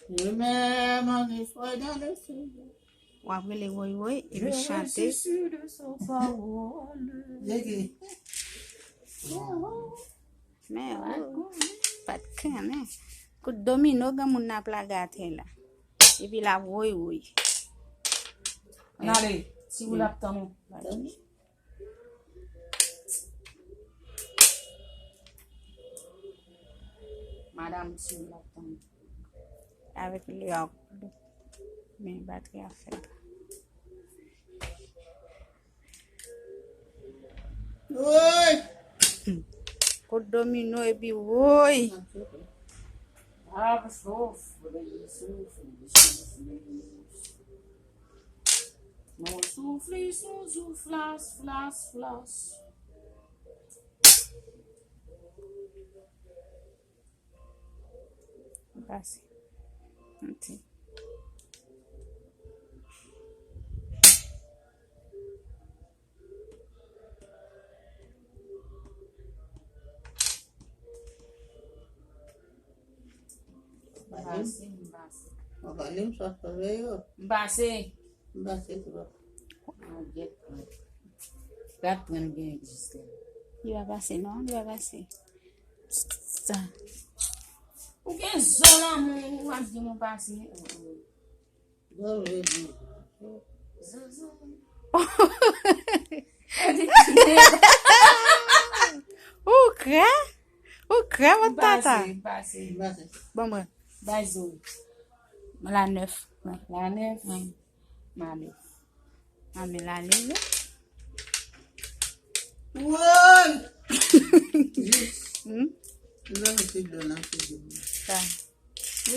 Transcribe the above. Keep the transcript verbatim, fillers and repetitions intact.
Je mets mon espoir dans le Seigneur. W ap rele woy woy, epi chante. Je suis sûr de sa parole. Dege. Men, oh, pa t konnen. Kout domino, granmoun nan ap lage atè la. Epi l ap woy woy. Ann ale, si w l ap tann ou. Madanm, si w l ap tann ou. Avèk li ak men batri a fèt. Woy! Kout domino epi woy! Ap soufri, soufri, soufri. Nou soufri sou souflas, flas, flas. Pase. Yon ti. M pase, m pase. Mwen pa li m sot fè yo. M pase. M pase tou. Mwen gèt pran. Gad pran gen egziste. Li pa pase non, li pa pase. Sa. Ou gen zo lanmou, ou ap di mwen pase. Oh, oh. Zo vle di. Zo, zo. Ou krè? Ou krè, mwen tata. Pase, pase. Pase. Bon, mwen. Bay zo. La nèf. La nèf. Wi. Male. Mame la lele. Woy! Hmm? Lè m te dò nan figi m. Sa.